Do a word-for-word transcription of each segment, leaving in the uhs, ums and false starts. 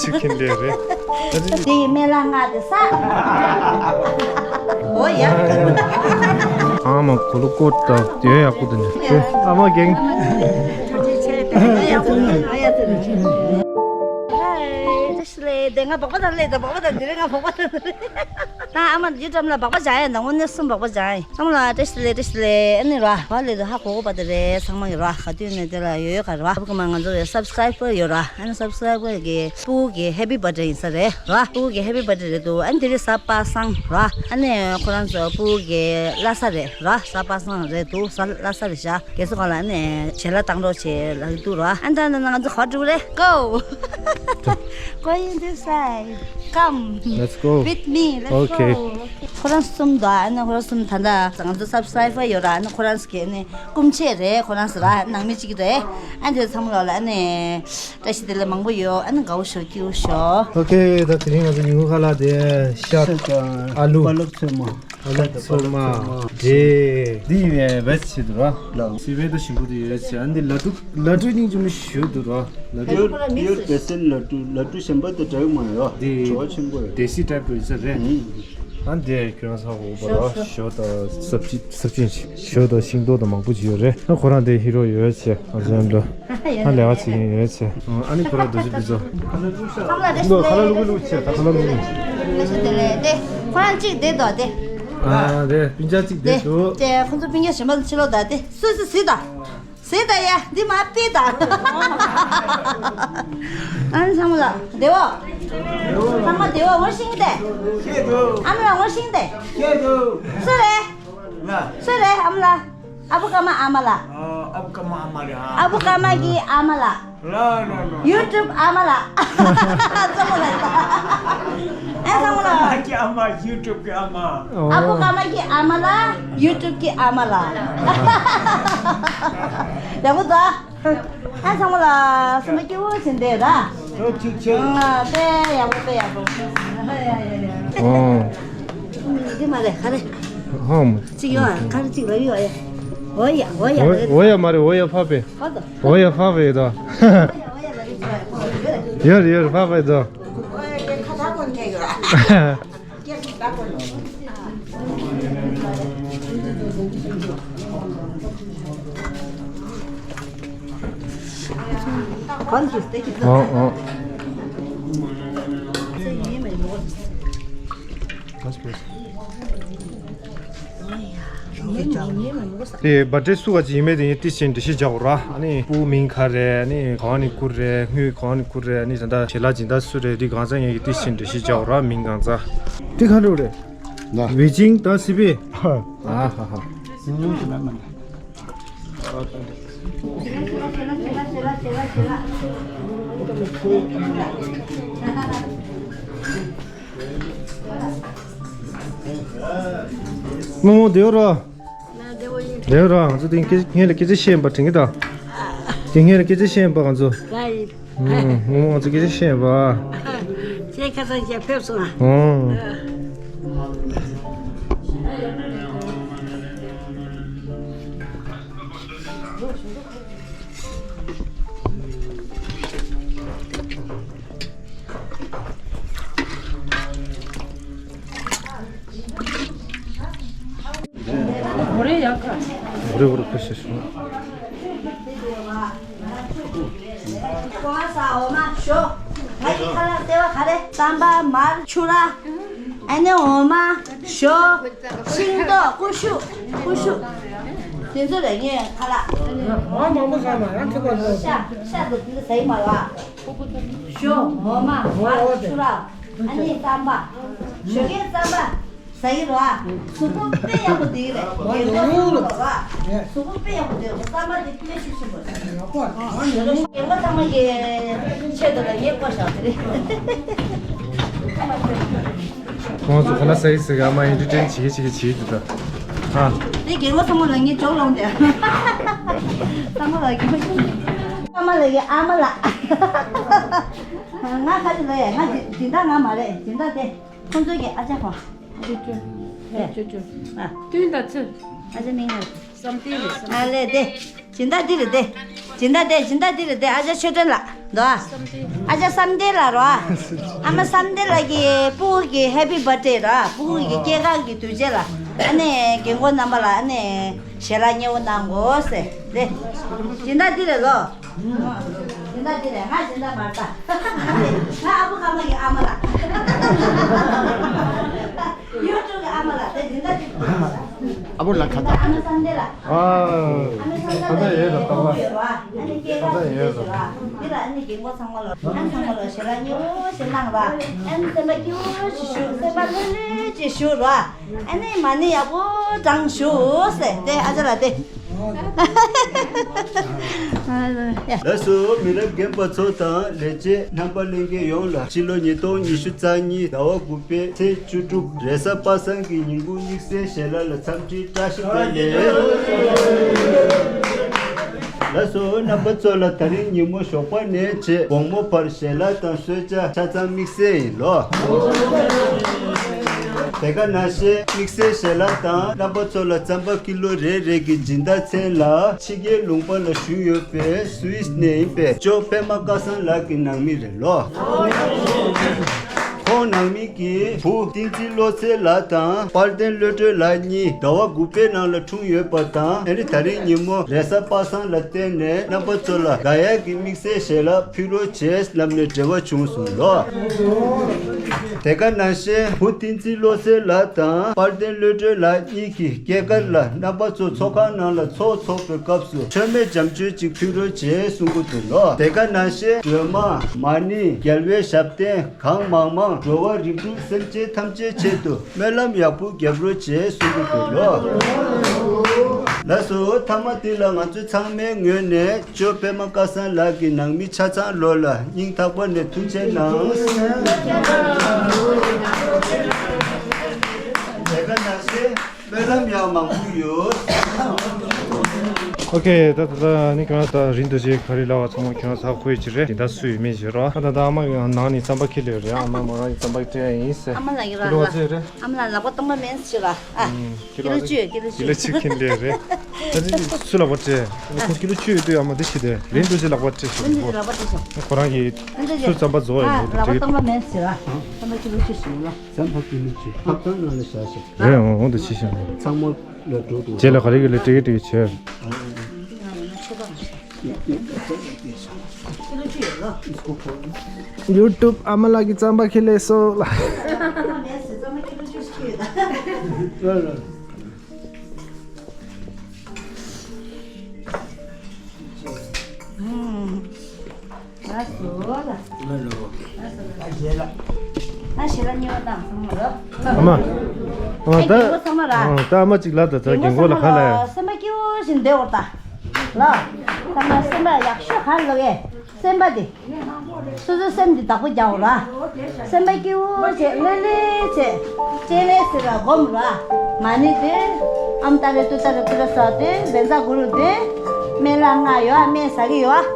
ཆིག་ཁྱིམ་ལས་རེད། དེ་ཡི་སྨན་བླ་ང་དེ་ས། འོ་ཡ། ཨ་མ་གོ་ལོ་ཀོ་ད་དེ་ཡག་པོ་འདུག་ནས། ཨ་མ་རྒན། ཧའི། བཀྲ་ཤིས་བདེ་ལེགས། དེ་ང་སྦག་སྦག་དང་ལས་དང་སྦག་སྦག་དང་དེ་རེད། ང་སྦག་སྦག་དང་དེ་རེད། ད་ཨ་མ་ཡུ་ཊུབ་ལ་སྦག་སྦག་བྱ་ཡ་དང་དངོས་གནས་གསུམ་སྦག་སྦག་བྱ་ཡ། ཚང་མ་ལ་བཀྲ་ཤིས་བདེ་ལེགས། བཀྲ་ཤིས་བདེ་ལེགས། ཨ་ནི་ར་བ་ལས་དུ་ཧ་གོ་གོ་པ་དེ་རེད། ཚང་མ་གི་ར་ག་དུས་ནས་དེ་ལ་ཡོད་ཡོད་ག་ར་བ་ཕུ་གི་མ་ང་ཚོ་གི་སབ་སི་ཀ་རའེ་བར་ཡོད་ར། ཨ་ནི་སབ་སི་ཀ་རའེ་བར་གི་སྤུ་གུ་གི་ཧེ་པི་བར་ཐ་ཌེ་ཡིན་ས་རེད་ར། སྤུ་གུ་གི་ཧེ་པི་བར་ཐ་ཌེ་རེད་འདུག་ཨ་ནི་དེ་རིང་གཟའ་པ་སངས་ར། ཨ་ནི་ཁོ་རང་ཚོ་སྤུ་གུ་གི་བླ་གཟའ་རེད་ར། གཟའ་པ་སངས་རེད་འདུག་གཟའ་བླ་གཟའ་རེད་ཤག་རྒས་གསོ་ཁང་ལ་ཨ་ནི་ཞལ་ལག་བཏང་རོགས་བྱེད་ལབ་ཀྱི་འདུག་ར། ཨ་ད་ད་ང་ཚོ་ག་པར་འགྲོ་གི་རེད། Go. Going this side. Come. Let's go. With me. Let's Okay. go. ཁོ་རང་གསུམ་དང་ཨ་ནི་ཁོ་རང་གསུམ་ད་ལྟ་ང་ཚོ་སབ་སི་ཀ་རའེ་བར་ཡོད་ར། ཨ་ནི་ཁོ་རང་ཚོ་གི་ཨ་ནི་སྐུ་མཆེད་རེད། ཁོ་རང་ཚོ་ར་ནང་མི་གཅིག་རེད། ཨ་ནི་དེ་ཚང་མ་ལོག་ལ་ཨ་ནི་བཀྲ་ཤིས་བདེ་ལེགས་མང་པོ་ཡོད། ཨ་ནི་དགའ་བོ་ཤོག་སྐྱིད་པོ་ཤོག Okay, ད་དེ་རིང་ང་ཚོ་ཉིན་གུང་ཁ་ལག་དེ་ཤ་དང་ཨ་ལུ། པ་ལག་ཚོད་མ། ཨ་ལུ་ཚོད་མ། འབྲས། འདི་ཡིན་པའི་བེ་ཚི་ཆེད་དུ་ར། ལགས། སི་པན་དང་ཞིམ་པོ་དེ་ཡོད་ཚེ། ཨ་འདི་ལ་ཏུ་ལ་ཏུ་སྙིང་རྗེ་མོ་ཞུ་འདུག་ར། ལ་ཏུ། Pure, pure basil laddu, laddu ཞིམ་པོ་དེ་འདྲ་མ་ཡོད། འདི་བྲོ་བ་ཆེན་པོ་ཡོད། Desi type དུ་ཡོད་ཚེ་རེད། ཨ་འདི་ཁྱོད་རང་ཚ་འོ་བ་ར། ཞོ་དང་སབ་ཅི་སབ་ཅི་ཞོ་དང་ཤིང་ཏོག་དང་མང་པོ་ཅིག་ཡོད་རེད། ཨ་ཁོ་རང་དེ་ཧི་རོ་ཡོད་ཚེ། ཨ་ཟོན་འགྲོ། ཨ་ལས་ཀ་བྱེད་མཁན་ཡོད་ཚེ། ཨ་ནི་ཁོ་རང་རྡོ་རྗེ་ཕུན་ཚོགས། ཁ་ལག་རེ་ལོ་ཁ་ལག་ལུག་ལུག་ཆེ། ད་ཁ་ལག་ལུག་ལུག་ལ་ཤ་དེ་ལས་དེ། ཁོ་རང་གཅིག་བསྡད་དོ་དེ། ཨ་རེད། སྤུན་ཀྱག་གཅིག་བསྡད་དེ་འདུག་དེ་ཁོ་ཚོ་སྤུན་ཀྱག་གཞན་པ་ཚོ་ཕྱི་ལོགས་ད་དེ་སུ་སུ་སུ་ད། སུ་ད་ཡ་འདི་མ་པི་ད། ཨ་ནི་ཚང་མ་ལ་བདེ་བོ། ཚང་མ་བདེ་བོ། ངོ་ཤེས་ཏེ། ཤེས་འདུག་ཨ་མ་ལ་ངོ་ཤེས་ཏེ། ཤེས་འདུག་སུ་རེད། ལ། སུ་རེད་ཨ་མ་ལགས། ཨ་བུ་ཀརྨ་ཨ་མ་ལགས། ཨ་བུ་ཀརྨ་ཨ་མ་རེད། ཨ། ཨ་བུ་ཀརྨ་གི་ཨ་མ་ལགས། ལ་ལ་ལ། ཡུ་ཊུབ་ཨ་མ་ལགས། ཚང་མ་ལ། ཨ་ཚང་མ་ལ། ཀརྨ་གི་ཨ་མ། ཡུ་ཊུབ་གི་ཨ་མ། ཨ་བུ་ཀརྨ་གི་ཨ་མ་ལགས། ཡུ་ཊུབ་གི་ཨ་མ་ལགས། ཡག་པོ་འདུག་ཨ་ཚང་མ་ལ་སེམས་པ་སྐྱིད་པོ་བྱས་བསྡད་ར། ཨ་དཔེ་ཡག་པོ་དཔེ་ཡག་པོ། ཨོ། འདི་མ་རེད་ག་རེ། ཧོམ། གཅིག་ཡོད་ཨ། ག་རེ་གཅིག་ལབ་ཡོད་ཨ། འོ་ཡ་འོ་ཡ། འོ་ཡ་མ་རེད། འོ་ཡ་ཕ་པེ། ཧོ་དོ། འོ་ཡ་ཕ་པེ་དོ། ཡོད་རེད་ཡོད་རེད་ཕ་པེ་དོ། ཨོ་ཨོ། དེ་བར་ཐི་སྡེ་སུ་ག་ཅིག་ཡིན་མེད་དེ་ཡིན་ཏི་ཤིན་འགྲེལ་བཤད་རྒྱག་དགོས་ར། ཨ་ནི་སྤུ་མིང་ག་རེ། ཨ་ནི་གང་ནས་བསྐུར་རེད། དངུལ་གང་ནས་བསྐུར་རེད། ཨ་ནི་ད་ལྟ་ཞལ་ལག་སྦྱིན་བདག་སུ་རེད། འདི་གང་ཚང་ཡིན་གྱི་ཏི་ཤིན་འགྲེལ་བཤད་རྒྱག་དགོས་ར། མིང་གང་ཚང་། དེ་ག་འདྲ་རེད། ཝེ་ཅིང་དང་སི་པེ། ཨ་ཧ་ཧ། རྨོ་མོ་བདེ་པོ་རོ། བདེ་པོ་རོ། ང་ཚོ་དེ་སྔོན་ལ་སྐད་ཆ་བཤད་པ་དྲན་གྱི་འདུག་དེ་སྔོན་ལ་སྐད་ཆ་བཤད་པ་ང་ཚོ། རྨོ་མོ་ང་ཚོ་སྐད་ཆ་བཤད་པ། ཁྱེད་ཁ་སང་ཞིག་ཕེབས་སོང་ཨ། འོ་རེ་ཡག་ག་འོ་རེ་འོ་རེ་ཁ་ཤས་སོང་། ཀོ་ས་འོ་མ་ཞོ། ད་ཡི་ཁ་ལག་ལྟེ་བ་ག་རེ། རྩམ་པ། མར། ཕྱུར་ར། ཨ་ནི་འོ་མ། ཞོ། ཤིང་ཏོག་ཀུ་ཤུ། ཀུ་ཤུ། དེ་ཚོ་རེད་ངའི་ཁ་ལག་འོ་མ་མང་པོ་ཟ་མ་ཡང་ཁྱོད་པ་ཟ། ཤ་ཤ་དེ་དེ་ཟ་ཡི་མ་རེད་བ། ཞོ། འོ་མ། མར། ཕྱུར་ར། ཨ་ནི་རྩམ་པ། ཞོ་གའི་རྩམ་པ། ཟ་ཡི་རོ་ཨ། གཟུགས་པོ་དཔེ་ཡག་པོ་འདུག་རེད། རྒན་གོག་ཚང་མ་ལ་རོ་ཨ། གཟུགས་པོ་དཔེ་ཡག་པོ་འདུག་རྩམ་པ་འདི་དཔེ་ཤུགས་ཆེན་པོ་རེད། རྒན་གོག་ཚང་མ་གི་ཆེད་དུ་ལ་ངས་བསྐོ་བཞག་དེ་རེད། ཁོང་ཚོ་ཁ་ལག་ཟ་ཡི་ཟ་གི་ཨ་མ་ཨེན་ཊར་ཊེན་བྱེད་ཀྱི་བྱེད་ཀྱི་བྱེད་ཀྱི་འདུག་ད། ཨ། དེ་རྒན་གོག་ཚང་མ་ལ་ངས་ཇོག་ལོང་དེ། ཚང་མ་ལ་རྒན་གོག་ཚང་མ་ལ་གི་ཨ་མ་ལགས། ང་ཁ་ཅིག་ལ་ཡ་ང་སྦྱིན་བདག་ང་མ་རེད། སྦྱིན་བདག་དེ། ཁོང་ཚོའི་གི་ཨ་ཅག་ཁོང་། ཅོ་ཅོ། ཨེ། ཅོ་ཅོ། ཨ། བསྟུན་དང་ཚུལ། ཨ་ཅག་མིང་ལ། བསམ་གཏན་རེད་བསམ། ཨ་ལས་དེ། སྦྱིན་བདག་འདི་རེད་དེ། སྦྱིན་བདག་དེ་སྦྱིན་བདག་འདི་རེད་དེ། ཨ་ཅག་ཆོས་སྒྲོན་ལགས་འདུག་ཨ། ཨ་ཅག་བསམ་གཏན་ལགས་རོ་ཨ། ཨ་མ་བསམ་གཏན་ལགས་ཀྱི་སྤུ་གུ་གི་ཧེ་པི་བར་ཐ་ཌེ་རོ་ཨ། སྤུ་གུ་གི་སྐྱེས་སྐར་གྱི་དུས་ཆེན་ལ་ཨ་ནི་རྒན་གོག་རྣམ་པ་ལ་ཨ་ནི་ཞལ་ལག་མཉེས་པོ་གནང་དགོས་ཟེར་དེ། སྦྱིན་བདག་འདི་རེད་ལོ། སྦྱིན་བདག་འདི་རེད། ང་སྦྱིན་བདག་མ་རེད་ད། ང་ཨ་ཁུ་ཀརྨ་གི་ཨ་མ་ལགས། ཡུ་ཊུབ་གི་ཨ་མ་ལགས་དེ་སྦྱིན་བདག་འདི་རེད། ཨ་ཁུ་ལགས་ཁ་བརྡ། ཨ་མ་བསམ་གཏན་ལགས། ཨ། ཨ་ནི་ད་ལྟ་ཡོད་ར་ད་ལྟ། ཨ་ནི་སྐྱེས་སྐར་ཞིག་ཡོད་ར། འདི་ལ་ཨ་ནི་རྒན་གོག་ཚང་མ་ལ་ཨ་ཚང་མ་ལ་ཞལ་ལག་མཉེས་པོ་ཞིག་གནང་ར། ཨ་ནི་སེམས་པ་སྐྱིད་པོ་ཞིག་ཞུ། སེམས་པ་ལྷོད་ལྷོད་ཅིག་ཞུ་ར། ཨ་ནི་མ་ཎི་ཡག་པོ་བགྲང་ཞུ་ཟེར་དེ་ཨ་ཅག་ལགས་དེ། ལགས་སོ། མི་རབས་རྒན་པ་ཚོ་དང་ལས་བྱེད་རྣམ་པ་ལྷན་རྒྱས་ཡོངས་ལ་ཕྱི་ལོ་ཉིས་སྟོང་ཉི་ཤུ་རྩ་གཉིས་ཟླ་བ་དགུ་པའི་ཚེས་བཅུ་དྲུག་རེས་གཟའ་པ་སངས་ཀྱི་ཉིན་གུང་དམིགས་བསལ་ཞལ་ལག་ལ་འཚམས་འདྲི་བཀྲ་ཤིས་བདེ་ལེགས། ལགས་སོ། རྣམ་པ་ཚོ་ལ་ད་རིང་ཉིན་མོ་ཞོགས་པ་ནས་བྱས་དགོང་མོ་བར་ཞལ་ལག་དང་གསོལ་ཇ་ཆ་ཚང་དམིགས་བསལ་ཡིན་ལོ། དེ་ག་ནང་བཞིན་དམིགས་བསལ་ཞལ་ལག་དང་རྣམ་པ་ཚོ་ལ་རྩམ་པ་ཀི་ལོ་རེ་རེ་གི་སྦྱིན་བདག་མཚན་ལ་ཕྱི་རྒྱལ་ལུང་པ་ལ་བཞུགས་ཡོད་པའི་སུད་སི་ནས་ཡིན་པའི་ཇོ་པད་མ་སྐལ་བཟང་ལགས་ཀྱི་ནང་མི་རེད་ལོ། ཁོང་ནང་མི་གི་བུ་བསྟན་འཛིན་བློ་གསལ་ལགས་དང་དཔལ་ལྡན་བློ་གྲོས་ལགས་གཉིས་ཟླ་བ་དགུ་པའི་ནང་ལ་འཁྲུངས་ཡོད་པ་དང་། ཨ་ནི་ད་རིང་ཉིན་མོ་རེས་གཟའ་པ་སངས་ལ་བརྟེན་ནས་རྣམ་པ་ཚོ་ལ་དགའ་ཡག་གི་དམིགས་བསལ་ཞལ་ལག་ཕུལ་རོགས་བྱས་ལབ་ནས་འབྲེལ་བ་བྱུང་སོང་ལོ། དེ་ག་ནང་བཞིན་བུ་བསྟན་འཛིན་བློ་གསལ་ལགས་དང་དཔལ་ལྡན་བློ་གྲོས་ལགས་གཉིས་ཀྱི་སྐྱེས་སྐར་ལ་རྣམ་པ་ཚོ་ཚོགས་ཁང་ནང་ལ་ཚོགས་ཚོགས་པའི་སྐབས་སུ་མཆོད་མེ་འཇམ་མཆོད་ཅིག་ཕུལ་རོགས་བྱས་གསུང་གི་འདུག་ལོ། དེ་ག་ནང་བཞིན་སྒྲོལ་མ། མ་ཎི། རྒྱལ་བའི་ཞབས་བརྟན་གང་མང་མང་འགྲོ་བ་རིགས་དྲུག་སེམས་ཅན་ཐམས་ཅད་ཆེད་དུ་སྨོན་ལམ་ཡག་པོ་རྒྱབ་རོགས་བྱས་གསུང་གི་འདུག་ལོ། ལགས་སོ། མཐའ་མ་འདི་ལ་ང་ཚོ་ཚང་མའི་ངོས་ནས་ཇོ་པད་མ་སྐལ་བཟང་ལགས་ཀྱི་ནང་མི་ཆ་ཚང་ལོ་ལ་སྙིང་ཐག་པ་ནས་ཐུགས་རྗེ་གནང་། དེ་ག་ནང་བཞིན་སྨོན་ལམ་ཡང་མང་པོ་ཡོད། ཨོ་ཁེ། ད་ད་ད་ནི་ཁྱོད་རང་ད་རིན་དུ་ཞེས་ག་རེ་ལབ་པ་ཚང་མ་ཁྱོད་རང་ཚ་ཁོས་ཅི་རེད། དེ་ད་སུ་ཡོད་མེད་ཞེས་རོ། ད་ད་ཨ་མ་གི་ནང་ནས་རྩམ་པ་ཁྱེར་ལེ་རེད། ཨ་མ་མོ་རང་གི་རྩམ་པ་སྤྲད་ཡིན་ཟེར། ཨ་མ་ལགས་ཀྱི་ར་ལ། ཨ་མ་ལགས་ལག་པ་སྟོང་པ་མེད་ཟེར་ར། ཨ། ཀི་ལོ་བཅུ། ཀི་ལོ་བཅུ། ཀི་ལོ་བཅུ་ཁྱེར་ལེ་རེད། ད་ཅི་སུ་ལག་པ་སྤྲད། ཁོ་ཀི་ལོ་བཅུ་ཡོད་དུས་ཨ་མ་འདི་ཞིག་དེ་རིན་དུ་ཞེས་ལག་པ་སྤྲད་ཞིག་རིན་དུ་ཞེས་ལག་པ་སྤྲད་ཞིག་ཁོ་རང་གི་སུ་རྩམ་པ་བཟོ་ཡ་ཡོད་དེ་ལག་པ་སྟོང་པ་མེད་ཟེར་ར། རྩམ་པ་ཀི་ལོ་བཅུ་ཞིག་ལ། ཟམ་ཕབ་ཀྱི་མི་ཚོས་ཕབ་ཐང་ནང་ལ་བཞག་ཤིག་རེད། འོང་འོང་དུ་ཕྱི་ཤིང་། ཚང་མ་ལ་འགྲོ་འདུག་རྗེས་ལ་ག་རེ་གི་ལ་ཏྲིག་ཏྲིག་བྱས། ཡུ་ཊུབ་ཨ་མ་ལགས་ཀྱི་རྩམ་པ་ཁྱེར་ལེ་སོ་ལ། ལགས་སོ་ལགས། ལགས་སོ་ལགས། ད་ཞལ་ལག་མཉེས་པོ་བཏང་སོང་ལགས། ཨ་མ། ཨ་མ་ད། རྒན་གོག་ཚང་མ་ར། ཨ། ད་ཨ་མ་གཅིག་ལབ་དང་། ད་རྒན་གོག་ལ་ག་ལབ་ཡ། སེམས་པ་སྐྱིད་པོ་ཞིག་བསྡད་འོ་ད། ལགས། ཚང་མ་སེམས་པ་ཡག་ཤོས་ག་ལབ་ཡས། སེམས་པ་དེ། སོ་སོའི་སེམས་དེ་བདག་པོ་རྒྱག་ར། སེམས་པ་སྐྱིད་པོ་བྱས་ལྷོད་ལྷོད་བྱས། སྤྱན་རས་གཟིགས་ལ་སྒོམ་ར། མ་ཎི་དེ། ཨོཾ་ཏཱ་རེ་ཏུཏྟཱ་རེ་ཏུ་རེ་སྭཱ་ཧཱ་དེ་བཛྲ་གུ་རུ་དེ། སྨན་བླ་ལྔ་ཡོད་ཨ། སྨན་ཟ་གི་ཡོད་ཨ།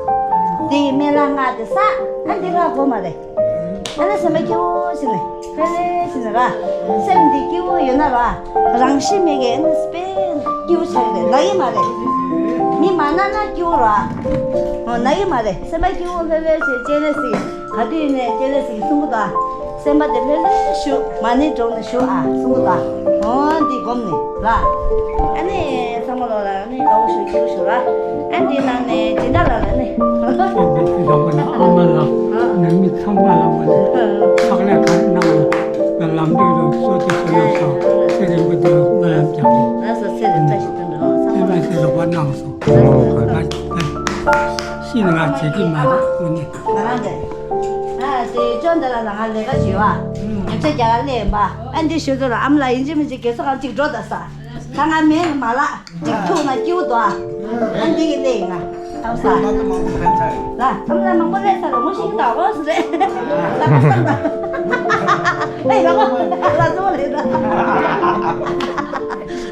དེ་ཡི་སྨན་བླ་ལྔ་དེ་ཟ། ཨ་འདི་ལ་སྒོམ་རེད། ཨ་ནི་སེམས་པ་སྐྱིད་པོ་བྱས་ནས་ལྷོད་ལྷོད་བྱས་ནས་ར། སེམས་འདི་སྐྱིད་པོ་ཡོད་ན་ར། རང་བཞིན་མེད་ཀྱི་ཨ་ནི་དཔེ་སྐྱིད་པོ་ཆགས་ཀྱི་རེད། ན་གི་མ་རེད། མི་མ་ན་ན་སྐྱིད་པོ་ར། འོ་ན་གི་མ་རེད། སེམས་པ་སྐྱིད་པོ་ལྷོད་ལྷོད་བྱས་སྤྱན་རས་གཟིགས་ག་དུས་ནས་སྤྱན་རས་གཟིགས་གསུང་གི་འདུག་ཨ། སེམས་པ་དེ་ལྷོད་ལྷོད་བཞུགས། མ་ཎི་སྒྲོག་ནས་བཞུགས་ཨ་གསུང་གི་འདུག་ཨ། འོ་འདི་སྒོམ་ནས་ར། ཨ་ནི་ཚང་མ་ལོ་ལ་ཨ་ནི་དགའ་བོ་བཞུགས་སྐྱིད་པོ་བཞུགས་ར། ཨ་འདི་ནང་ནས་སྦྱིན་བདག་ལ་ལ་ནི། ཨ་མ་ལགས་ནང་མི་ཚང་མ་ལ་ཕྱག་ལས་ག་རེ་གནང་བ་ལམ་འགྲོ་ཡོང་སོ་ཏི་སོ་ཡོང་སོང་ཚེ་རིང་པོ་དེ་ལ་སྨོན་ལམ་རྒྱག་གི། ལགས་སོ། ཚེ་རིང་བཀྲ་ཤིས་དོན་དུ་ཚང་མ་ལ་ཚེ་རིང་པོ་གནང་སོང་། ཤི་ང་བྱེད་ཀྱི་མ་རེད་ངོ་ནི། ང་རང་རེད། ཨ་དེ་ཅོ་འདི་ལ་ང་ལས་ཀ་བྱེད་བ། ཉམས་ཆག་རྒྱ་གར་ལས་ཡིན་པ། ཨ་འདི་ཞུ་དུ་ལ་ཨམ་ལ་ཡིན་གཅིག་མིན་གཅིག་དགེ་ཚོ་གང་གཅིག་འགྲོ་ད་ས། ད་ང་མེད་མ་ལགས། གཅིག་ཐུག་ན་སྐྱིད་པོ་འདུག་ཨ། ཨ་འདི་གི་ལས་ཡིན་ང་། ཨམ་ས། ལ་ཨམ་ལ་མང་པོ་ལས་ས་ལ་ངོ་ཤེས་ཀྱི་འདུག་ཨོ་སི་རེད། ལ་ཁ་སང་ད། ཨེ་ལ་ཁོ་ལ་ཟོ་ལས་ད།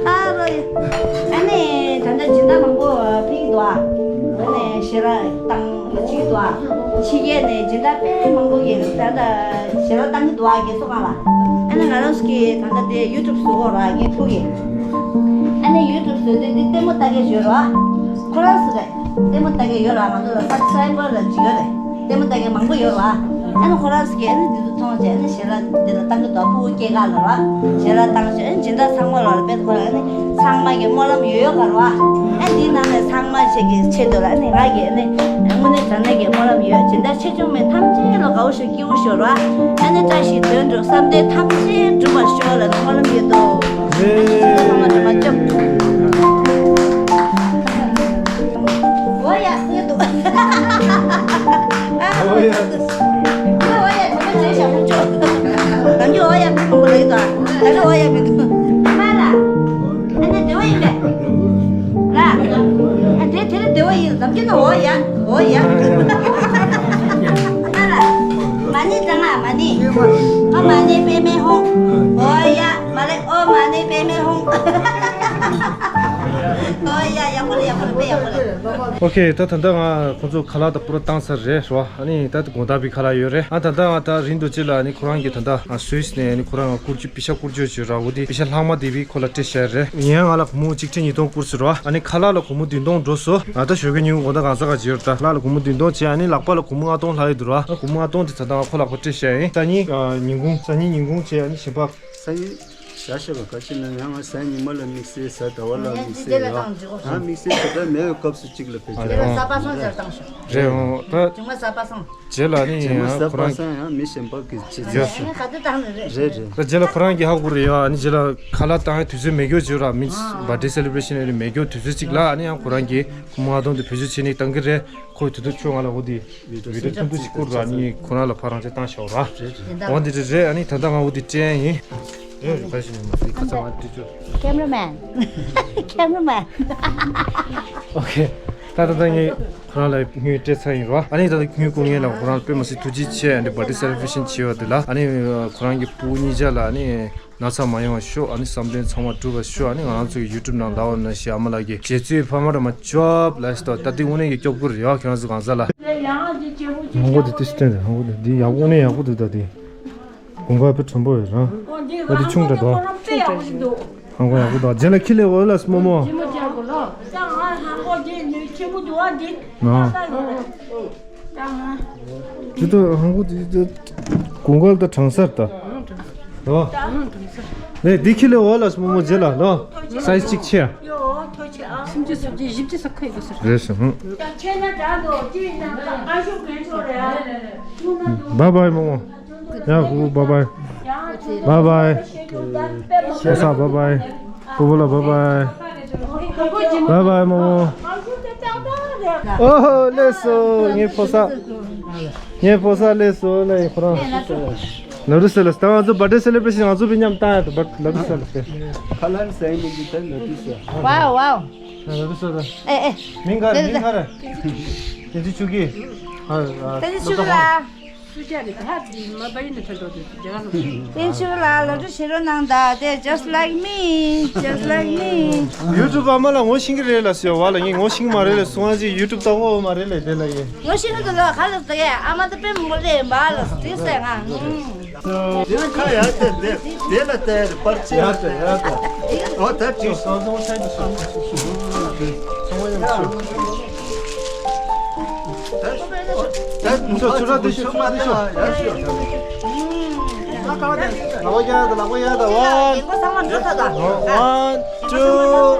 ཨ་རོ་ཡ། ཨ་ནི་ད་ལྟ་སྦྱིན་བདག་མང་པོ་ཕེབས་འདུག་ཨ། ཨ་ནི་ཞེ་དྲག་བཏང་གཅིག་འདུག་ཨ། ཕྱི་རྒྱལ་ནས་སྦྱིན་བདག་དཔེ་མང་པོ་གིས་ད་ལྟ་ཞེ་དྲག་བཏང་གི་འདུག་ཨ། རྒན་གསོ་ཁང་ལ། ཨ་ནི་ང་རང་ཚོ་གིས་ད་ལྟ་དེ་ཡུ་ཊུབ་བཟོ་གོ་ར་ངས་ཐུག་གི། ཨ་ནི་ཡུ་ཊུབ་བཟོས་དུས་འདི་ལྟད་མོ་ལྟ་གི་ཡོད་ར། ཁོ་རང་སུ་རེད། ལྟད་མོ་ལྟ་མཁན་ཡོད་ར། ང་ཚོ་ལ་སབ་སི་ཀ་རའི་བར་ལ་ཅིག་ཡོད་རེད། ལྟད་མོ་ལྟ་མཁན་མང་པོ་ཡོད་ར། ཨ་ནི་ཁོ་རང་སུ་གིས་ཨ་ནི་འདི་ཚོ་མཐོང་བྱས་ཨ་ནི་ཞལ་ལག་འདི་ལ་བཏང་གི་འདུག་ཕྲུ་གུ་སྐྱེས་སྐབས་ལ་ར། ཞལ་ལག་བཏང་བྱས་ཨ་ནི་སྦྱིན་བདག་ཚང་མ་ལ་ར། དཔེ་ཁོ་རང་ཨ་ནི་ཚང་མ་གི་སྨོན་ལམ་ཡོད་ཡོད་ག་ར། ཨ་འདིའི་ནང་ནས་ཚང་མ་ཞིག་གི་ཆེད་དུ་ལ་ཨ་ནི་ང་གི་ཨ་ནི་དངོས་གནས་དྲང་གནས་ཀྱི་སྨོན་ལམ་ཡོད། སྦྱིན་བདག་ཆེ་ཆུང་མེད། ཐམས་ཅད་ལ་དགའ་བོ་ཤོག་སྐྱིད་པོ་ཤོག་ར། ཨ་ནི་བཀྲ་ཤིས་དོན་འགྲུབ། བསམ་དོན་ཐམས་ཅད་འགྲུབ་པར་ཤོག་ལ་སྨོན་ལམ་ཡོད་དོ། ཨ་ནི་ཚང་མ་ལ་མ་སྐྱོབ། འོ་ཡ་ཡོད་འདུག་ཨ་འོ་ཡ། འོ་ཡ་ད་ལྟ་བྱས་ཤག་ཁོང་ཚོ། ནམ་རྒྱུན་འོ་ཡ་མི་མང་པོ་ལེགས་དང་ད་ལྟ་འོ་ཡ་མི་འདུག་མ་ལ། ཨ་ནི་བདེ་བོ་ཡིན་པས། ལ། ཨ་དེ་དེ་རིང་བདེ་བོ་ཡིན། ནམ་རྒྱུན་ནི་འོ་ཡ་འོ་ཡ། མ་ལ། མ་ཎི་བགྲང་ཨ་མ་ཎི། ཨོཾ་མ་ཎི་པདྨེ་ཧཱུྃ། འོ་ཡ། མ་ལེ། ཨོཾ་མ་ཎི་པདྨེ་ཧཱུྃ། ཨོ་ཡ། ཡག་པོ་རེད། ཡག་པོ་རེད། དཔེ་ཡག་པོ་རེད། ཨོ་ཁེ། ད་ད་ལྟ་ང་ཁོང་ཚོ་ཁ་ལག་ད་པུ་ར་བཏང་ཚར་རེད་རོ། ཨ་ནི་ད་དགོང་དག་པའི་ཁ་ལག་ཡོད་རེད། ཨ་ད་ལྟ་ང་ད་རིང་དུ་ཅི་ལ་ཨ་ནི་ཁོ་རང་གི་ད་ལྟ་ང་སུད་སི་ནས་ཨ་ནི་ཁོ་རང་ང་བཀུར་སྤྱོད་པི་ཤ་བཀུར་སྤྱོད་བྱོས་ར། འོ་དེ་པི་ཤ་ལྷག་མ་དེ་བི་ཁོ་ལ་སྤྲད་བཞག་རེད། ཡིན་ཡང་ང་ལ་སྒོར་མོ་གཅིག་ཁྲི་ཉིས་སྟོང་བསྐུར་ཟེར་རོ། ཨ་ནི་ཁ་ལག་ལ་སྒོར་མོ་བདུན་སྟོང་འགྲོ་སོང་། ང་ད་ཞོགས་ཀས་ཉིན་གུང་དགོང་དག་གང་ས་ག་བྱེད་ཡོད་ར། ད་ཁ་ལག་ལ་སྒོར་མོ་བདུན་སྟོང་བྱས། ཨ་ནི་ལག་པ་ལ་སྒོར་མོ་ལྔ་སྟོང་ལྷག་ཡོད་འདུག་ར། ཨ་སྒོར་མོ་ལྔ་སྟོང་དེ་ད་ལྟ་ང་ཁོ་ལག་པ་སྤྲད་བཞག་ཡིན། སང་ཉིན་ཉིན་གུང་། སང་ཉིན་ཉིན་གུང་བྱས། ཨ་ནི་གཞན་པ། སང་ཉིན་བཞག་ཤེས་པ་ག་ཅི་ན་ཡང་ང་སང་ཉིན་མ་ལ་དམིགས་བསལ་གཟའ་ཟླ་བ་ལ་དམིགས་བསལ་ཡོད། ཨ་དམིགས་བསལ་ད་ལྟ་མེད་པའི་སྐབས་སུ་གཅིག་ལ་ཕེབས་ཀྱི་རེད། གཟའ་པ་སངས་རྒྱས་བཏང་ཤོག་རེད། འོང་ད། ཇུང་མ་གཟའ་པ་སངས། རྗེས་ལ་ནི་ཇུང་མ་ཡང་གཟའ་ཁོ་པ་རང་སངས་ཡང་མི་གཞན་པ་གི་བྱེད་ཚུལ་ཡོད། ཨ་ནི་ག་དུས་བཏང་ནི་རེད། རེད་རེད། ད་རྗེས་ལ་ཁོ་རང་གི་ཧ་གོ་རེད་ཡ། ཨ་ནི་རྗེས་ལ་ཁ་ལག་བཏང་ཡ་དུས་ཚོད་མེད་སྐྱོ་བྱོས་ར། མི་བར་ཌེ་སེ་ལེ་བྷ་རེ་ཤན་ཨེ་རེ་མེད་སྐྱོ་དུས་ཚོད་གཅིག་ལ། ཨ་ནི་ཡང་ཁོ་རང་གི་སྒོར་མོ་ལྔ་སྟོང་དེ་བེད་སྤྱོད་བྱེད་ནི་གཏང་གི་རེད། ཁོས་དུས་ཚོད་ཁྱོད་ང་ལ་འོ་དེ་བི་ཌིའོ་ཐུང་ཐུང་ཞིག་བསྐུར་ར། ནི་ཁོ་རང་ལ་ཕར་རང་ཅག་བཏང་ཤོག་ར། འོ་འདི་འདྲ་རེད། ཨ་ནི་ད་ལྟ་ང་འོ་དེ་སྤྲད་ཡ་ཡིན། རེད་རེད། ད་ཞིག་མ་སྲིད་ཁ་ཚ་ང་དུས་ཚོད། ཀེམ་ར་མན། ཀེམ་ར་མན། ཨོ་ཁེ། ད་ད་ད་ངས་ཁོ་རང་ལ་དངུལ་སྤྲད་ཚར་ཡིན་རོ། ཨ་ནི་ད་ལྟ་དངུལ་བསྐུར་མཁན་ལ་ཁོ་རང་ལ་དཔེ་མ་སྲིད་ཐུགས་རྗེ་ཆེ། ཨ་ནི་བར་ཌེ་སེ་ལེ་བྷ་རེ་ཤན་བྱེད་པ་དེ་ལ། ཨ་ནི་ཁོ་རང་གི་སྤུ་གུ་གཉིས་ཆ་ལ་ཨ་ནི་ན་ཚ་མ་ཡོང་བ་ཤོག་ཨ་ནི་བསམ་དོན་ཚང་མ་འགྲུབ་པ་ཤོག་ཨ་ནི་ང་རང་ཚོ་གི་ཡུ་ཊུབ་ནང་ལའོ་ན་ཤི་ཨ་མ་ལགས་ཀྱི་རྗེ་བཙུན་ཕ་མ་ར་མ་ཅོབ་ལ་སྟོ། ད་འདི་དངོས་གནས་ཀྱི་སྐྱོབ་དགོས་རེད་ཡ། ཁྱེད་རང་ཚོ་གང་ཟག་ལ། ཧང་གོ་དེ་ཏིས་སྟན་རེད། ཧང་གོ་དེ་འདི་ཡག་པོ། དངོས་གནས་ཡག་པོ་འདུག་ད་དེ་དགུན་ཁ་དཔེ་དྲོན་པོ་རེད་རང་། ད་དེ་ཆུང་དྲགས་འདུག་ཧང་གོ་ཡག་པོ་འདུག་རྗེས་ལ་ཁྱི་ལས་འོ་ལ་སྨོ་མོ། ང་། དེ་ད་ཧང་གོ་དེ་ད་གོང་གལ་ད་གྲང་སར་ད། རོ། ལེ་འདི་ཁྱི་ལས་འོ་ལ་སྨོ་མོ་རྗེས་ལ་རོ། སའི་ཛི་གཅིག་ཆེ་ཡ། སུམ་ཅུ་སོ་བརྒྱད་བཞི་བཅུ་ས་ཁ་ཡོད་ས་རེད་ཟེར། ཧུང་། བཱའི་བཱའི་སྨོ་མོ། ཡ་ཧུ་བཱའི་བཱའི། བཱའི་བཱའི། ཕོ་ས་བཱའི་བཱའི། སྤོ་བོ་ལ་བཱའི་བཱའི། བཱའི་བཱའི་སྨོ་མོ། ཨོ་ཧོ་ལེགས་སོ་ངའི་ཕོ་ས། ངའི་ཕོ་ས་ལེགས་སོ་ལ་ཡི་ཁོ་རང་། ལ་རུ་སེ་ལ་ད་ང་ཚོ་བར་ཌེ་སེ་ལེ་བྷ་རེ་ཤན་ང་ཚོ་བི་མཉམ་བཏང་ཡ་ད་བར་ལ་རུ་སེ་ལ་སྟེ། ཁ་ལན་སེ་མི་འདི་ད་ལ་རུ་སེ། ཝའོ་ཝའོ། ལ་རུ་སེ་ད། ཨེ་ཨེ། མིང་ག་རེ་མིང་ག་རེ། ཏན་ཅི་ཆུ་གི། ཏན་ཅི་ཆུ་གི་ལ། སུ་ཅག་གི་ད་ཧ་དེ་མ་པ་ཡིན་ན་ཐོན་ཐོག་དེ་རྒྱ་གར་ལ། ཏན་ཅི་ཆུ་ལ་ལ་རུ་ཤེ་རོ་ནང་ད་དེ་just like me, just like me། ཡུ་ཊུབ་ཨ་མ་ལ་ངོ་ཤེས་ཀྱི་རེད་ལ་ཟེར་བ་ལ་ངས་ངོ་ཤེས་ཀྱི་མ་རེད་ལ་སོང་ཨ་ཅིག་ཡུ་ཊུབ་ལྟ་བོ་མ་རེད་ལ་དེ་ལ་ཡེ། ངོ་ཤེས་ཀྱི་འདུག་ལ་ཁ་ལ་ཟེར་ཡ་ཨ་མ་ད་དཔེ་མང་པོ་རེད་འབའ་ལ་དེ་ཟེར་ང་། དེ་ཁ་ཡ་དེ་དེ་དེ་ལ་དེ་པར་ཆེ་ཡ་དེ་ཡ་དེ། ཨོ་ད་དེ་སོང་སོང་ས་དེ་སོང་སོང་སོང་། ད་ད་ཚུར་ར་དེ་ཤོད་ཚུར་ར་དེ་ཤོད། ལག་པ་ཡར་དང་ལག་པ་ཡར་དང་། One, one, two,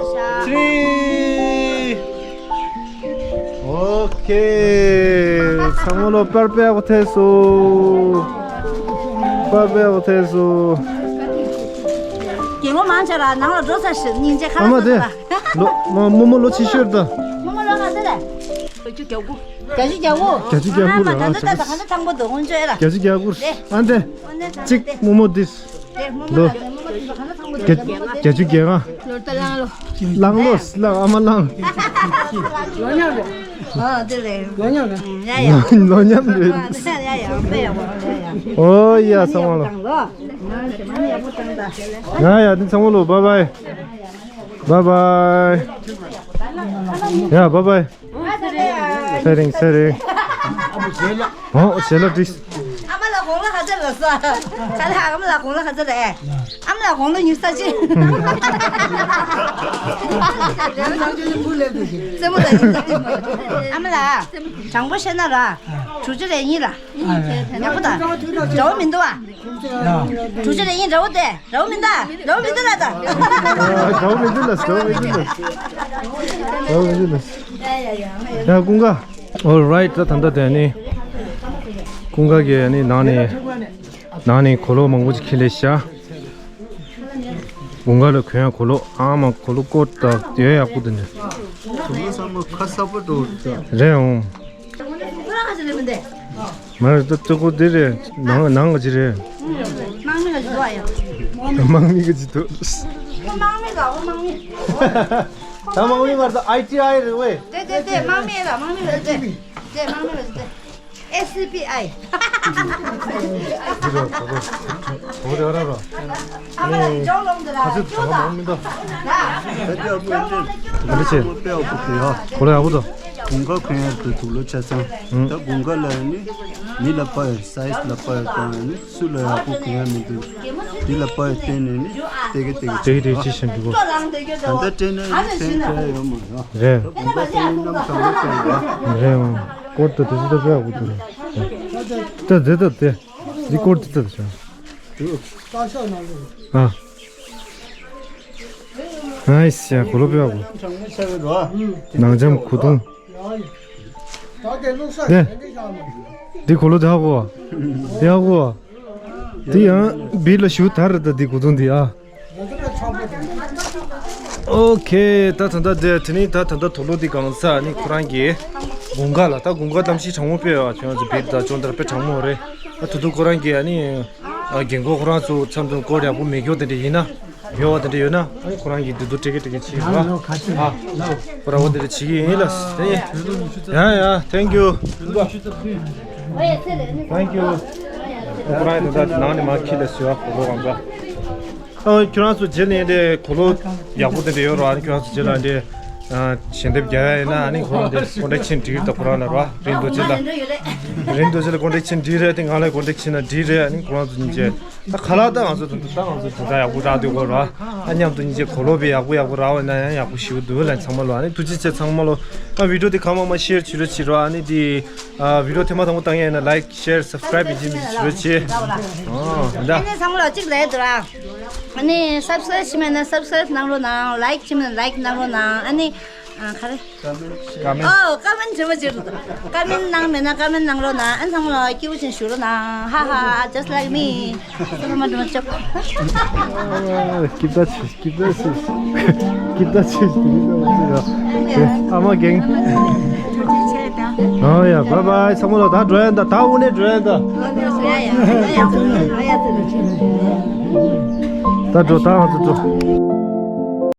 three. ཨོ་ཁེ། ཚང་མ་ལོ་པར་པེ་གོ་ཐེ་སོ། པར་པེ་གོ་ཐེ་སོ། རྒན་མོ་མང་ཆེ་ར་ནང་ལ་འགྲོ་ས་ཞིག་སྙིང་རྗེ་ཁ་ཨ་མ་ལ་དེ། ལོ་མ་མོ་མོ་ལོ་ཆེ་ཤོས་ད། མོ་མོ་ལོ་ག་ཚོད་རེད། བརྒྱད་ཅུ་གྱ་དགུ། བརྒྱད་ཅུ་གྱ་དགུ་རེད། ཨ་ད་ལྟ་ད་ག་ཚོད་ཐང་པོ་འདུག་ཧོན་ཅོ་ཨེ་ལ། བརྒྱད་ཅུ་གྱ་དགུ་རེད། ཨ་འདི། གཅིག་མོ་མོ་འདི། ལོ། བརྒྱད་ཅུ་གྱ་ལྔ། ལོ་ད་གླང་ལོ། གླང་ལོ་གླང་ཨ་མ་གླང་། ལོ་མཉམ་རེད། ཨ་དེ་རེད། ལོ་མཉམ་རེད། ཡ་ཡ། ལོ་མཉམ་རེད། ཡ་ཡ་དཔེ་ཡག་པོ་ཡ་ཡ། ཨོ་ཡ་ཚང་མ་ལོ། ཡ་ཡ་འདི་ཚང་མ་ལོ། བཱའི་བཱའི། བཱའི་བཱའི། ཡ་བཱའི་བཱའི། ཚེ་རིང་ཚེ་རིང་། ཨོ་ཞེ་ལ་ཏིས། ཨ་མ་ལ་གོང་ལ་ཧ་ ཚེ་ལ་ས། ཁ་ལ་ཨ་མ་ལ་གོང་ལ་ཁ་ཚེ་ལ་ཨེ། ཨ་མ་ལ་གོང་ལ་ཉུ་ས་ཅི། རེ་བ་ནང་ཆེན་ཕུ་ལེབ་དུ་ཅི། རྩེ་མོ་ལ་ཉུ་ས་ཅི། ཨ་མ་ལ། དྲང་པོ་བཤད་ན་ར། དྲུག་ཅུ་རེ་གཉིས་ལ། ཡག་པོ་དང་། འདྲ་བོ་མི་འདུག་ཨ། དྲུག་ཅུ་རེ་གཉིས་འདྲ་བོ་དེ། འདྲ་བོ་མི་འདུག་འདྲ་བོ་མི་འདུག་ལ་ད། འདྲ་བོ་མི་འདུག་ལ་འདྲ་བོ་མི་འདུག་ལ། འདྲ་བོ་མི་འདུག་ལ། ཡ་ཀུན་དགའ། Alright ད་ད་ལྟ་དེ་ནི། ཀུན་དགའ་གི་ནི་ནང་ནས། ནང་ནས་གོས་ལོག་མང་པོ་ཅིག་ཁྱེར་ལས་ཤག་དགུན་ཁ་ལ་གོན་ཡ་གོས་ལོག་ཨ་མ་གོས་ལོག་ཀོཊ་དང་ཡོད་ཡག་པོ་དེ་འདྲ། དུ་མ་ཚང་མ་ཁ་གསར་པ་འགྲོ་འདུག་རེད་འོང་། མ་རེད་ད་ལྟོ་གོ་འདི་རེད། ནང་ནང་ག་ཅི་རེད། དམག་མི་ག་ཅི་འདུག་ཨ་ཡ། དམག་མི་ག་ཅི་འདུག་ཁོ་དམག་མི་ག་ཁོ་དམག་མི། ད་དམག་མི་མ་རེད་ད་ཨའི་ཊི་ཨའི་རེད་ཝེ། དེ་དེ་དེ་དམག་མི་ལ་དམག་མི་ལ་དེ། དེ་དམག་མི་ལ་དེ། ཨེ་སི་པི་ཨའི། འདི་རོ་གོ་གོ་གོ་རེ་ར་རོ། ཨ་མ་ལ་ནི་ཇོ་ལོང་དེ་ལ་ཁ་ཚིག་ཇོ་ད་དང་མང་མི་འདུག་ད་ཇོ་ལོང་དེ་ཇོ། འདི་ཆེ། དཔེ་ཡག་པོ་དེ་ཡ། གོ་ལ་ཡག་པོ་འདུག་དགུན་ཁ་གོན་ཡ་དེ་དུག་ལོག་ཆ་ཚང་། ད་དགུན་ཁ་ལ་ནི་མི་ལ་པ་ཡ་སའི་ཛི་ལ་པ་ཡ་དང་ནི་སུ་ལ་ཡག་པོ་གོན་ཡ་མི་འདུག་འདི་ལ་པ་ཡ་བརྟེན་ནས་ནི་ཏེ་གེ་ཏེ་གེ་ཏེ་གེ་ཏེ་གེ་ཅི་བྱེད་འགྲོ་གོ་ད་ལྟ་སྤྲད་ན་ནི་ཕན་ཆེ་ཡོད་མ་རེད། རེད། དགུན་ཁ་དེ་ནི་གནམ་གང་ལ་གང་ལ། རེད་འོང་། ཀོཊ་དེ་དེ་ཚོ་ད་དཔེ་ཡག་པོ་འདུག་ད་དེ་ད་དེ། འདི་ཀོཊ་དེ་ད་དེ་ཤ། ཨ། ཨ་ཡ་གོས་ལོག་དཔེ་ཡག་པོ། ནང་འཇམ་གོས་ཐུང་། དེ། འདི་གོས་ལོག་དེ་ཧ་གོ་བ། དེ་ཧ་གོ་བ། དེ་ཡང་བིར་ལ་ཞུ་དར་རེད་ད་འདི་གོས་ཐུང་འདི་ཨ། ཨོ་ཁེ། ད་ད་ལྟ་དེ་དེ་ནི་ད་ད་ལྟ་དུག་ལོག་འདི་གང་ས་ནི་ཁོ་རང་གི་དགུན་ཁ་ལ་ད་དགུན་ཁ་གཏམ་ཤི་གྲང་མོ་དཔེ་ཡོད་ཁྱོད་ཚོ་བིར་ད་ཅོང་དར་དཔེ་གྲང་མོ་རེད། ད་དུ་དུ་ཁོ་རང་གི་ཨ་ནི་རྒན་གོག་ཁོ་རང་ཚོ་མཚམས་མཚམས་སྐོར་ཡག་པོ་མེད་མཁན་དེ་འདྲ་ཡིན་ན་ཡོད་བ་དེ་འདྲ་ཡོད་ན་ཨ་ནི་ཁོ་རང་གི་དུ་དུ་ཀྲིག་ཀི་ཀྲིག་ཀི་བྱེད་ཡོད་ཨ། ཁོ་རང་བ་དེ་འདྲ་བྱེད་ཀྱི་ཡིན་ལ་དེ་ཡ་ཡ། Thank you། Thank you། ཁོ་རང་ད་ནང་ནས་མ་ཁྱི་ལ་ཟེར་བ་གོ་གོ་གང་འདྲ། ཨ་ཁྱོད་རང་ཚོ་རྗེས་ལ་ཡིན་ཏེ་གོས་ལོག་ཡག་པོ་དེ་འདྲ་ཡོད་ར། ཨ་ནི་ཁྱོད་རང་ཚོ་རྗེས་ལ་འདི་ཞལ་འདེབས་རྒྱག་ཡ་ཡིན་ན་ཨ་ནི་ཁོ་རང་འདི་ཀོན་ཊེག་ཕྱིན་འགྲིག་ད་ཁོ་རང་ལ་ར། རིན་རྡོ་རྗེ་ལ། རིན་རྡོ་རྗེ་ལ་ཀོན་ཊེག་ཕྱིན་འགྲིག་རེད་དེ་ང་ལ་ཀོན་ཊེག་ཕྱིན་ན་འགྲིག་རེད། ཨ་ནི་ཁོ་རང་ཚོ་སྙིང་རྗེ། ད་ཁ་ལག་ད་ང་ཚོ་ད་ད་ང་ཚོ་དེ་འདྲ་ཡག་པོ་རག་འདུག་གོ་ར། ཨ་མཉམ་དུ་སྙིང་རྗེ་གོས་ལོག་པའི་ཡག་པོ་ཡག་པོ་རག་པ་ན་ཡང་ཡག་པོ་ཞིག་འདུག་ལ་ཚང་མ་ལོ་ཨ་ནི་ཐུགས་རྗེ་ཆེ་ཚང་མ་ལོ། ཨ་བི་ཌིའོ་དེ་གང་མང་མང་ཤེར་བྱེད་རོགས་བྱེད་རོགས། ཨ་ནི་དེ་ཨ་བི་ཌིའོ་ཐེངས་མ་དང་པོ་བཏང་ཡ་ཡིན་ན་ལའིཀ་ཤེར་སབ་སི་ཀ་རའིབ་བྱེད་མི་བྱེད་རོགས་བྱེད། ཨོ་ད། ཨ་ནི་ཚང་མ་ལོ་གཅིག་ལས་འདུག་ར། ཨ་ནི་སབ་སི་ཀ་རའིབ་བྱེད་མེད་ན་སབ་སི་ཀ་རའིབ་གནང་རོགས་གནང་། ལའིཀ་བྱེད་མེད་ན་ལའིཀ་གནང་རོགས་གནང་། ཨ་ནི་ཨ་ག་རེ། ཀ་མེན་ཊི། ཨོ་ཀ་མེན་ཊི་བྱེད་མ་བྱེད་རོགས། ཀ་མེན་ཊི་གནང་མེད་ན་ཀ་མེན་ཊི་གནང་རོགས་གནང་། ཨ་ནི་ཚང་མ་ལོ་སྐྱིད་པོ་ཅིག་བཞུགས་རོགས་གནང་། ཧ་ཧ། Just like me. ཚང་མ་འགྲོ་ཆོག Keep that, keep that, keep that. ཨ་མ་རྒན། ཨོ་ཡ། བཱའི་བཱའི། ཚང་མ་ལོ་ད་འགྲོ་ཡ་ད། ད་དངོས་གནས་འགྲོ་ཡ་ད། ད་འགྲོ་ད་ང་ཚོ་འགྲོ།